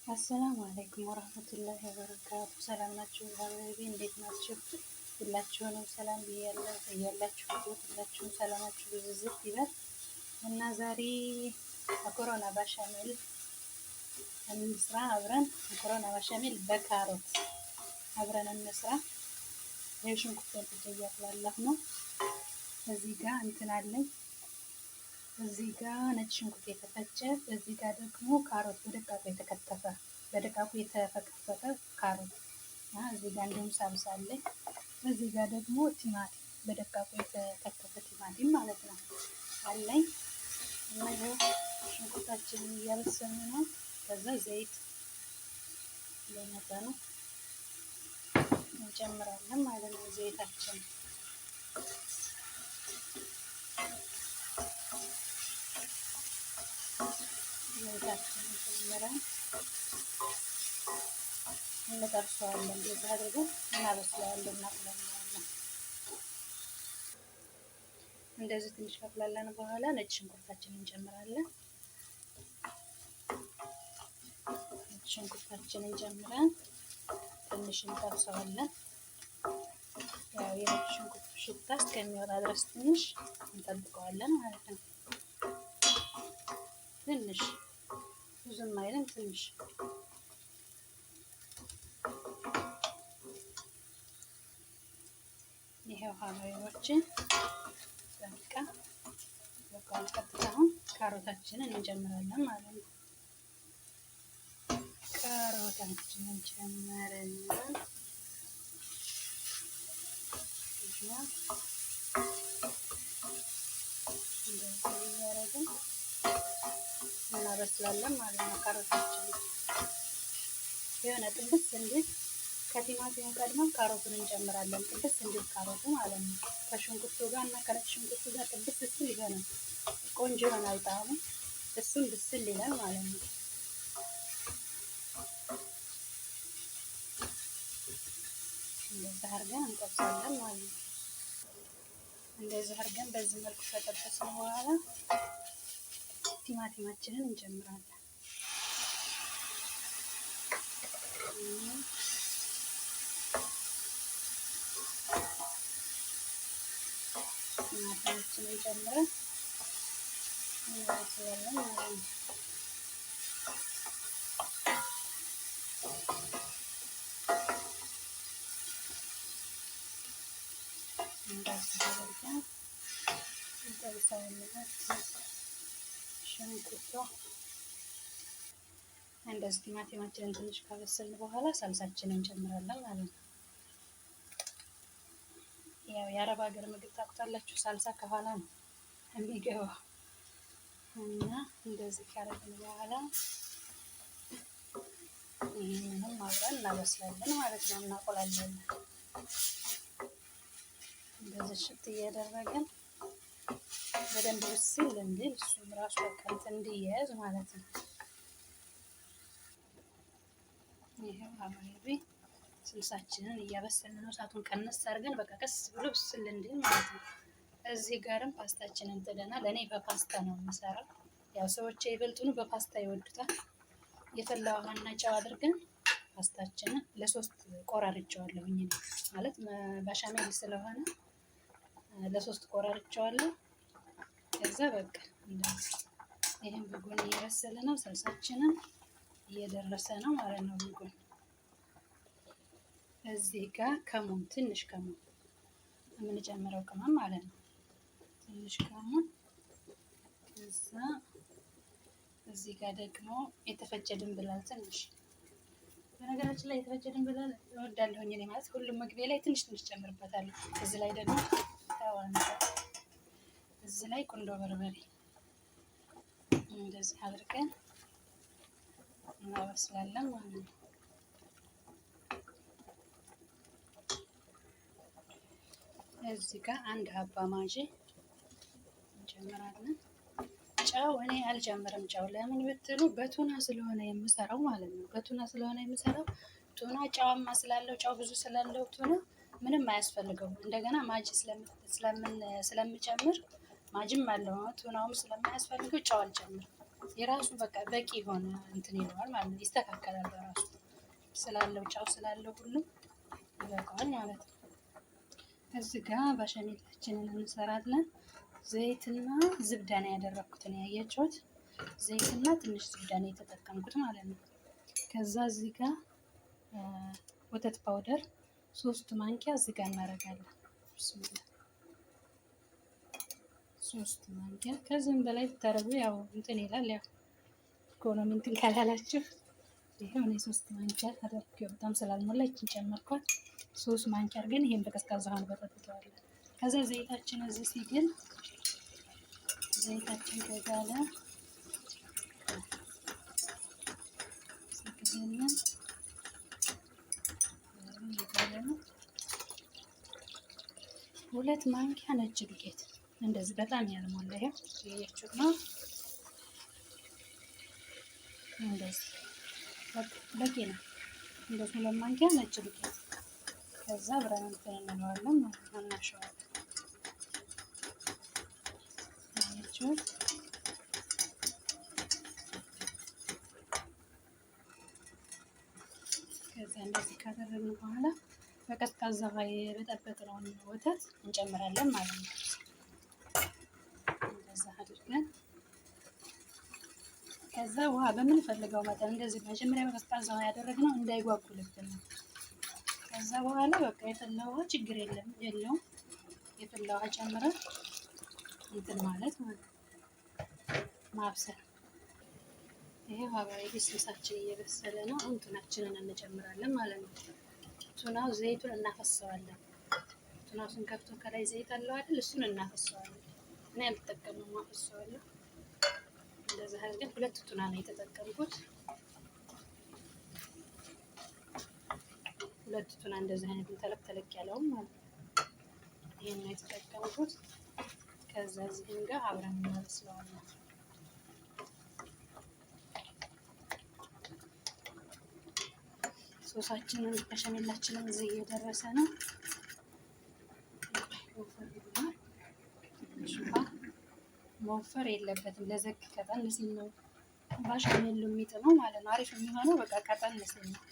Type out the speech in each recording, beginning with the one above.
السلام عليكم ورحمة الله وبركاته። ሰላም ናችሁ حبايبي? እንዴት ናችሁ? ሁላችሁንም ሰላም ብያለሁ። እያላችሁበት ሁላችሁም ሰላማችሁ ብዝዝት ይበል እና ዛሬ መኮሮና ባሻሜል እንስራ አብረን። መኮሮና ባሻሜል በካሮት አብረን እንስራ። የሽንኩርት ወጥቼ እያቁላላሁ ነው። እዚህ ጋር እንትን አለኝ። እዚህ ጋር ነጭ ሽንኩርት የተፈጨ፣ እዚህ ጋር ደግሞ ካሮት በደቃቁ የተከተፈ፣ በደቃቁ የተፈቀፈቀ ካሮት፣ እዚህ ጋር እንዲሁም ሳልሳ አለኝ። እዚህ ጋር ደግሞ ቲማቲም፣ በደቃቁ የተከተፈ ቲማቲም ማለት ነው አለኝ። እና ይኸው ሽንኩርታችንን እያበሰልን ነው። ከዛ ዘይት በመጠኑ እንጨምራለን ማለት ነው። ዘይታችንን ጨምረን እንጠብሰዋለን። እንደዚህ አድርገን እናበስለዋለን፣ እናቁላለዋለን። እንደዚህ ትንሽ ካቁላላን በኋላ ነጭ ሽንኩርታችንን እንጨምራለን። ነጭ ሽንኩርታችንን ጨምረን ትንሽ እንጠብሰዋለን። ያው የነጭ ሽንኩርቱ ሽታ እስከሚወጣ ድረስ ትንሽ እንጠብቀዋለን ማለት ነው። ትንሽ፣ ብዙም አይልም፣ ትንሽ። ይሄው ሀባይቦችን በቃ በቃ ቀጥታ አሁን ካሮታችንን እንጨምራለን ማለት ነው። ካሮታችንን ጨመረና እንደዚህ እያደረግን እናበስላለን ማለት ነው። ካሮታችንን የሆነ ጥብስ እንዲል ከቲማቲሙ ቀድመን ካሮቱን እንጨምራለን። ጥብስ እንዲል ካሮቱ ማለት ነው። ከሽንኩርቱ ጋር እና ከነጭ ሽንኩርቱ ጋር ጥብስ ሲል ይሆናል፣ ቆንጆ ይሆናል ጣዕሙ። እሱም ብስል ይላል ማለት ነው። እንደዚህ አድርገን እንጠብሳለን ማለት ነው። እንደዚህ አድርገን በዚህ መልኩ ከጠበስን በኋላ ቲማቲማችንን እንጨምራለን። ቲማቲማችንን ጨምረን እናበስላለን ማለት ነው። እንደዚህ አድርገን እንጠብሰዋለን። ሽንኩርቱ እንደዚህ ቲማቲማችንን ትንሽ ካበሰልን በኋላ ሳልሳችንን እንጨምራለን ማለት ነው። ያው የአረብ ሀገር ምግብ ታውቁታላችሁ፣ ሳልሳ ከኋላ ነው የሚገባው። እና እንደዚህ ካረግን በኋላ ይህንንም አብረን እናበስላለን ማለት ነው፣ እናቆላለን። እንደዚህ ሽት እያደረግን በደንብ ብስል እንዲል፣ እሱም ራሱ በቃ እንትን እንዲያያዝ ማለት ነው። ይሄው حبايبي ስልሳችንን እያበሰልን ነው። እሳቱን ቀነስ አድርገን በቃ ቀስ ብሎ ብስል እንዲል ማለት ነው። እዚህ ጋርም ፓስታችንን ጥደናል። እኔ በፓስታ ነው የምሰራው። ያው ሰዎች ይበልጡኑ በፓስታ ይወዱታል። የፈላ ውሃና ጨው አድርገን ፓስታችንን ለሶስት ቆራርጬዋለሁኝ። እኔ ማለት ባሻሜል ስለሆነ ለሶስት ቆራርጬዋለሁ። ከዛ በቃ እንደዚህ ይህም በጎን እየበሰለ ነው። ስልሳችንን እየደረሰ ነው ማለት ነው በጎን። እዚህ ጋር ከሙን፣ ትንሽ ከሙን የምንጨምረው ቅመም ማለት ነው። ትንሽ ከሙን። እዛ እዚህ ጋር ደግሞ የተፈጨ ድንብላል ትንሽ። በነገራችን ላይ የተፈጨ ድንብላል እወዳለሁኝ እኔ፣ ማለት ሁሉም ምግቤ ላይ ትንሽ ትንሽ ጨምርበታለሁ። እዚህ ላይ ደግሞ እዚህ ላይ ቁንዶ በርበሬ እንደዚህ አድርገን እናበስላለን ማለት ነው። እዚህ ጋር አንድ حبة ማጂ እንጨምራለን። ጨው እኔ አልጨምርም። ጨው ለምን ብትሉ በቱና ስለሆነ የምሰራው ማለት ነው። በቱና ስለሆነ የምሰራው፣ ቱና ጨዋማ ስላለው፣ ጨው ብዙ ስላለው ቱና ምንም አያስፈልገውም። እንደገና ማጂ ስለምጨምር፣ ማጂም አለው፣ ቱናውም ስለማያስፈልገው ጨው አልጨምርም። የራሱ በቃ በቂ የሆነ እንትን ይለዋል ማለት ነው። ይስተካከላል በራሱ ስላለው ጫው ስላለው ሁሉም ይበቃዋል ማለት ነው። እዚህ ጋር ባሸሜላችንን እንሰራለን። ዘይትና ዝብዳ ነው ያደረኩት ነው ያያችሁት። ዘይትና ትንሽ ዝብዳ ነው የተጠቀምኩት ማለት ነው። ከዛ እዚህ ጋር ወተት powder 3 ማንኪያ እዚህ ጋር እናደርጋለን። ብስሚላ 3 ማንኪያ ከዚህም በላይ ብታደርጉ ያው እንትን ይላል። ያው ኢኮኖሚ እንትን ካላላችሁ ይሄው እኔ 3 ማንኪያ አደረኩ። በጣም ስላልሞላ ይችን ጨመርኳት። 3 ማንኪያ አድርገን ይሄን በቀዝቃዛ ውሃ እንበጠብጠዋለን። ከዛ ዘይታችን እዚህ ሲግል ዘይታችን ከጋለ ሲግልና ነው 2 ማንኪያ ነጭ ዱቄት እንደዚህ በጣም ያልሞላ ይሄው ያያችሁት ነው። እንደዚህ በቂ ነው። እንደዚህ 2 ማንኪያ ነጭ ዱቄት ከዛ አብረን እንትን እንለዋለን ማለት ነው፣ እናሸዋለን። ያያችሁት ከዛ እንደዚህ ካደረግን በኋላ በቀዝቃዛ ውሃ የበጠበጥነውን ወተት እንጨምራለን ማለት ነው። እንደዛ አድርገን ከዛ ውሃ በምንፈልገው መጠን እንደዚህ መጀመሪያ በቀዝቃዛ ውሃ ያደረግነው እንዳይጓጉልብን ነው። ከዛ በኋላ በቃ የፈላ ውሃ ችግር የለውም። የፈላ ውሃ ጨምረን እንትን ማለት ማብሰል። ይሄ ሀባይቢ ስልሳችን እየበሰለ ነው። አሁን ቱናችንን እንጨምራለን ማለት ነው። ቱናው ዘይቱን እናፈሰዋለን። ቱናው ስንከፍተው ከላይ ዘይት አለው አይደል? እሱን እናፈሰዋለን። እኔ አልጠቀምም፣ አፈሰዋለሁ። እንደዛ አድርገን 2 ቱና ነው የተጠቀምኩት። 2 ቱና እንደዚህ አይነት ተለቅ ተለቅ ያለው ማለት ነው። ይሄን ነው የተጠቀምኩት። ከዛ እዚህም ጋር አብረን እናበስለዋለን። ሶሳችንን በሸሜላችንን እዚህ እየደረሰ ነው። መወፈር የለበትም። ለዘግ ቀጠን ሲል ነው ባሻሜሉ የሚጥመው ማለት ነው። አሪፍ የሚሆነው በቃ ቀጠን ሲል ነው።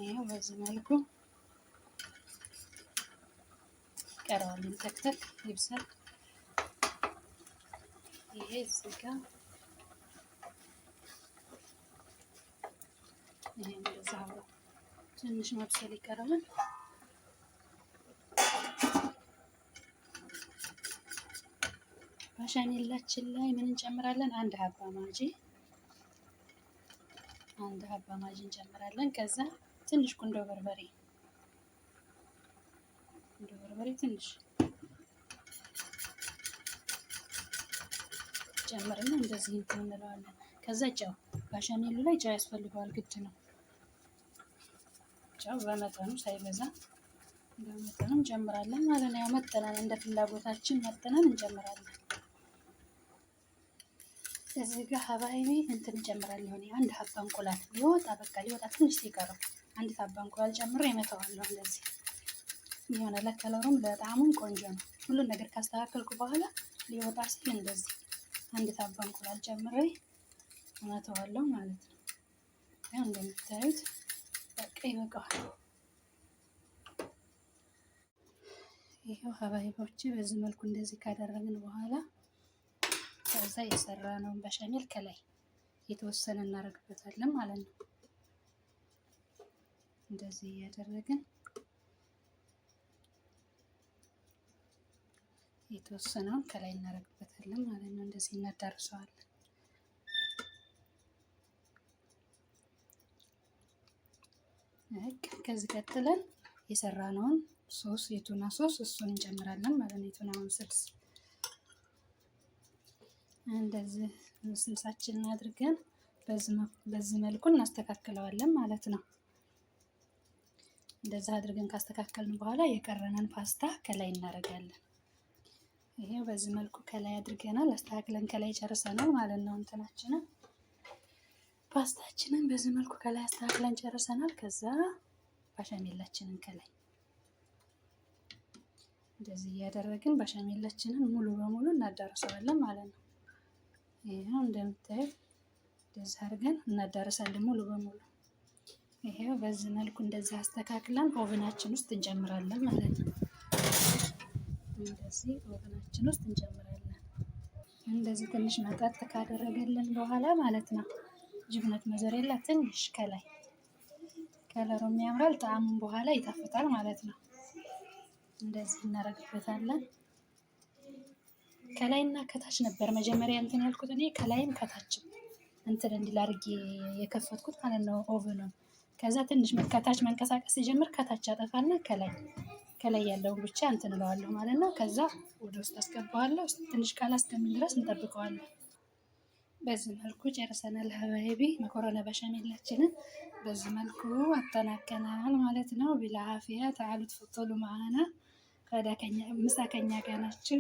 ይሄው በዚህ መልኩ ቀረዋል። ተክተክ ይብሰል። ይሄ እዚህ ጋር ይሄ እንደዛ አብሮ ትንሽ መብሰል ይቀረዋል። ባሻሜላችን ላይ ምን እንጨምራለን? 1 ሀባ ማጂ 1 ሀባ ማጂ እንጨምራለን። ከዛ ትንሽ ቁንዶ በርበሬ ትንሽ ጨምርና እንደዚህ እንትን እንለዋለን። ከዛ ጨው ባሻሜሉ ላይ ጨው ያስፈልገዋል፣ ግድ ነው። ጨው በመጠኑ ሳይበዛ በመጠኑ እንጨምራለን ማለት ነው። ያው መጠነን እንደ ፍላጎታችን መጠነን እንጨምራለን። እዚህ ጋር ሀባይቢ እንትን እንጨምራለን። ይሆን 1 ሀባ እንቁላል ሊወጣ በቃ ሊወጣ ትንሽ ሲቀረው 1 ሀባ እንቁላል ጨምሬ እመታዋለሁ። እንደዚህ የሆነ ለከለሩም ለጣዕሙም ቆንጆ ነው። ሁሉን ነገር ካስተካከልኩ በኋላ ሊወጣ ሲል እንደዚህ 1 ሀባ እንቁላል ጨምሬ እመታዋለሁ ማለት ነው። ያው እንደምታዩት በቃ ይበቃዋል። ይሄው ሀባይቦቼ በዚህ መልኩ እንደዚህ ካደረግን በኋላ ከዛ የሰራነውን በሻሜል ከላይ የተወሰነ እናደርግበታለን ማለት ነው። እንደዚህ እያደረግን የተወሰነውን ከላይ እናደርግበታለን ማለት ነው። እንደዚህ እናዳርሰዋለን። ከዚህ ቀጥለን የሰራነውን ሶስ የቱና ሶስ እሱን እንጨምራለን ማለት ነው። የቱናውን ስልስ እንደዚህ ስልሳችንን አድርገን በዚህ መልኩ እናስተካክለዋለን ማለት ነው። እንደዚህ አድርገን ካስተካከልን በኋላ የቀረንን ፓስታ ከላይ እናደርጋለን። ይሄው በዚህ መልኩ ከላይ አድርገናል፣ አስተካክለን ከላይ ጨርሰናል ማለት ነው። እንትናችንን ፓስታችንን በዚህ መልኩ ከላይ አስተካክለን ጨርሰናል። ከዛ ባሻሜላችንን ከላይ እንደዚህ እያደረግን ባሻሜላችንን ሙሉ በሙሉ እናዳርሰዋለን ማለት ነው። ይሄው እንደምታዩት እንደዚህ አድርገን እናዳርሳለን ሙሉ በሙሉ። ይሄው በዚህ መልኩ እንደዚህ አስተካክለን oven ኣችን ውስጥ እንጨምራለን ማለት ነው። እንደዚህ oven ኣችን ውስጥ እንጨምራለን። እንደዚህ ትንሽ መጠጥ ካደረገልን በኋላ ማለት ነው جبنة موزاريلا ትንሽ ከላይ color ኡም ያምራል፣ ጣዕሙም በኋላ ይጣፍጣል ማለት ነው። እንደዚህ እናደርግበታለን። ከላይና ከታች ነበር መጀመሪያ እንትን ያልኩት እኔ ከላይም ከታችም እንትን እንዲል አድርጌ የከፈትኩት ማለት ነው oven ኡን። ከዛ ትንሽ ከታች መንቀሳቀስ ሲጀምር ከታች አጠፋና ከላይ ከላይ ያለውን ብቻ እንትን እለዋለሁ ማለት ነው። ከዛ ወደ ውስጥ አስገባዋለሁ። ትንሽ ቃላ እስከሚል ድረስ እንጠብቀዋለን። በዚህ መልኩ ጨርሰናል حبايبي። መኮረና በሻሜላችንን በዚህ መልኩ አጠናቀናል ማለት ነው። بالعافية تعالوا تفضلوا معنا ምሳ ከኛ ጋር ናችሁ።